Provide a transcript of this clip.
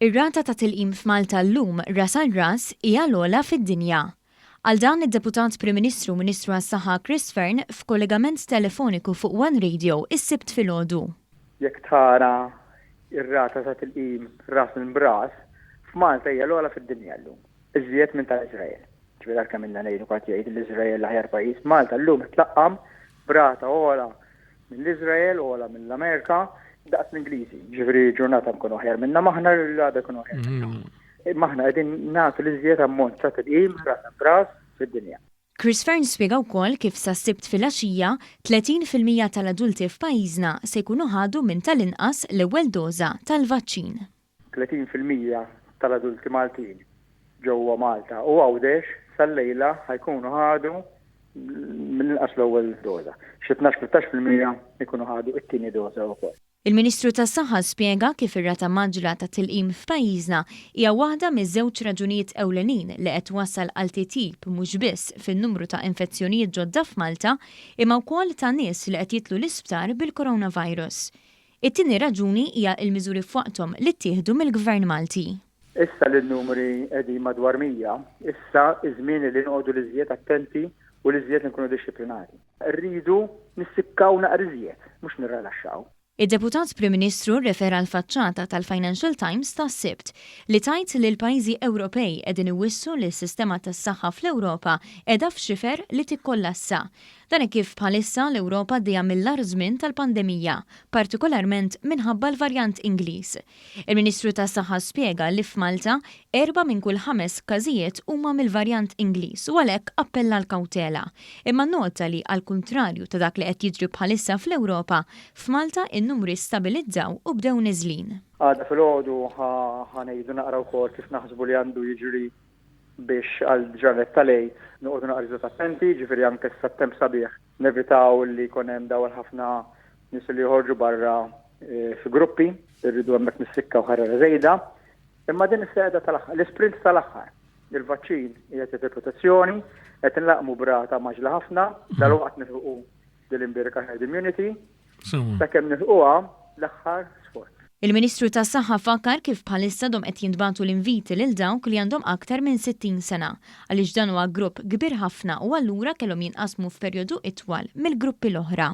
Ir-rata ta' tilqim f'Malta llum ras għal ras hija l-ogħla fid-dinja. Qal dan id-Deputat Prim Ministru u Ministru għas-Saħħa Chris Fearne f'kollegament telefoniku fuq One Radio s-Sibt filgħodu. Jekk tara r-rata ta' tilqim ras imb'ras, f'Malta hija l-ogħla fid-dinja llum, iżjed minn tal-Iżrael. Ġifieri għalkemm ilna ngħidu kulħadd jgħid li l-Iżrael l-aħjar pajjiż, Malta llum qed tlaqqam b'rata ogħla mill-Iżrael, ogħla mill-Amerika, daqs l-Ingliżi. Ġifieri ġurnata nkunu aħjar minna maħna l-għada nkunu aħjar minna. Imma aħna qegħdin nagħtu l-iżjed ammont ta' tilqim ras b'ras fid-dinja. Chris Fearne spjega wkoll kif sas-Sibt filgħaxija, 30% tal-adulti f'pajjiżna se jkunu ħadu minn tal-inqas l-ewwel doża tal-vaċċin. 30% tal-adulti Maltin ġewwa Malta u Għawdex sal-lejla ħa jkunu ħadu mill-inqas l-ewwel doża. Xi 12-13% jkunu ħadu t-tieni doża wkoll. Il-Ministru tas-Saħħa spjega kif ir-rata mgħaġġla ta' tilqim f'pajjiżna hija waħda miż-żewġ raġunijiet ewlenin li qed twassal għal titjib mhux biss fin-numru ta' infezzjonijiet ġodda f'Malta imma wkoll ta' nies li qed jidħlu l-isptar bil-coronavirus. It-tieni raġuni hija l-miżuri f'waqthom li ttieħdu mill-Gvern Malti. Issa li n-numri qegħdin madwar 100, issa ż-żmien li noqogħdu l-iżjed attenti u l-iżjed li nkunu dixxiplinati. Rridu nissikkaw naqra iżjed, mhux nirrelaxxaw. Id-Deputat Prim Ministru rrefera għall-faċċata tal-Financial Times tas-Sibt, li tgħid li l-pajjiżi Ewropej qegħdin iwissu li s-sistema tas-saħħa fl-Ewropa qiegħda f'xifer li tikkollassa. Dan hekk kif bħalissa l-Ewropa għaddejja mill-agħar żmien tal-pandemija, partikolarment minħabba l-varjant Ingliż. Il-Ministru tas-Saħħa spjega li f'Malta, erbgħa minn kull ħames każijiet huma mill-varjant Ingliż u għalhekk appella għall-kawtela. Imma nnota li għall-kuntrarju ta' dak li qed jiġri bħalissa fl-Ewropa, f'Malta n-numri stabilizzaw u bdew niżlin. Għada filgħodu ħa ngħidu naqra wkoll kif naħsbu li għandu jiġri biex għall-ġranet tal-Għid noqogħdu naqra iżjed attenti, jiġifieri anke issa t-temp sabiħ nevitaw li jkun hemm dawn il-ħafna nies li joħorġu barra fi gruppi, irridu hemmhekk nissikkaw ħarara żejda. Imma din issa qiegħda tal-aħħar, l-isprint tal-aħħar. Il-vaċċin qiegħed jagħti protezzjoni, qed inlaqqmu b'rata mgħaġġla ħafna, dalwaqt nilħqu din l-imbierka herd immunity. Sakemm nilħquha l-aħħar sforz. Il-Ministru tas-Saħħa fakkar kif bħalissa għadhom qed jintbagħtu l-inviti lil dawk li għandhom aktar minn 60 sena, għaliex dan huwa grupp kbir ħafna u allura kellhom jinqasmu f'perjodu itwal mill-gruppi l-oħra.